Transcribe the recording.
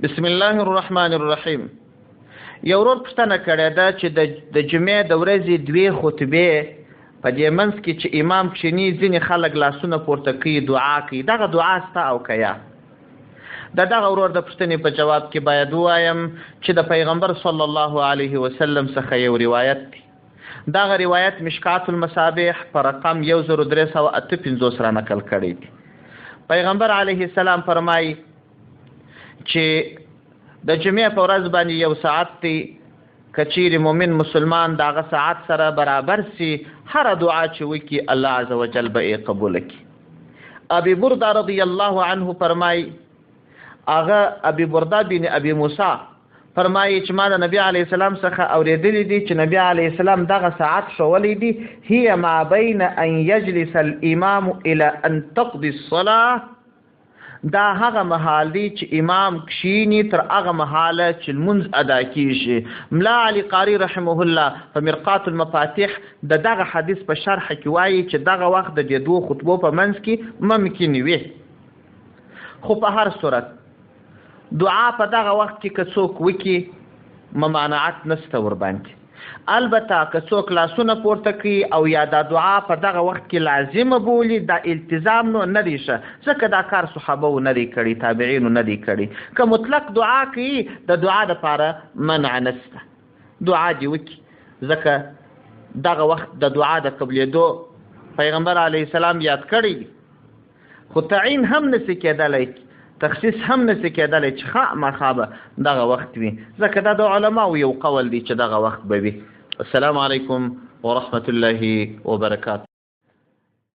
بسم الله الرحمن الرحیم. یو ورور پوښتنه کړې ده چې د جمعې د ورځې دوې خطبې په دې منځ کې چې امام کښېني، ځینې خلک لاسونه پورته کوي، دعا کوي، دغه دعا سته او که یا؟ د دغه ورور د پوښتنې په جواب کې باید ووایم چې د پیغمبر صلی الله علیه وسلم څخه یو روایت دی. دغه روایت مشکات المصابیح په رقم 1358 را نقل کړی دی. پیغمبر علیه السلام فرمایي چې د جمعې په ورځ باندې یو ساعت دی، که چیرې مؤمن مسلمان د هغه ساعت سره برابر سي، هره دعا چې وکړي الله عز وجل به یې قبوله کړي. ابي برده رضی الله عنه فرمایي، هغه ابي برده بن ابي موسی فرمایي چې ما د نبی علیه السلام څخه اورېدلي دي چې نبی علیه السلام دغه ساعت ښوولی دی، هي ما بین ان یجلس الامام الى ان تقضي الصلاه. دا هغه مهال دی چې امام کښیني تر هغه مهاله چې لمونځ ادا کیږي. ملا علي قاري رحمه الله په مرقات المفاتیح د دغه حدیث په شرح کې وایي چې دغه وخت د دې دوو خطبو په منځ کې ممکن وي، خو په هر صورت دعا په دغه وخت کې که څوک وکړي ممانعت نشته ورباندې. البته که څوک لاسونه پورته کړي او یا دا دعا په دغه وخت کې لازمه بولي، دا التزام نو نه دی ښه، ځکه دا کار صحابه نه دی کړی، تابعینو نه دی کړی. که مطلق دعا کوي د دعا دپاره منع نشته، دعا دې وکړي، ځکه دغه وخت د دعا د قبلېدو پیغمبر علیه السلام یاد کړی دی. خو تعین هم نسی کېدلی، تخصیص هم نسی کېدلی چې خامخا به دغه وخت وي، ځکه دا د علماو یو قول دی چې دغه وخت به وي. السلام علیکم ورحمة الله وبرکاته.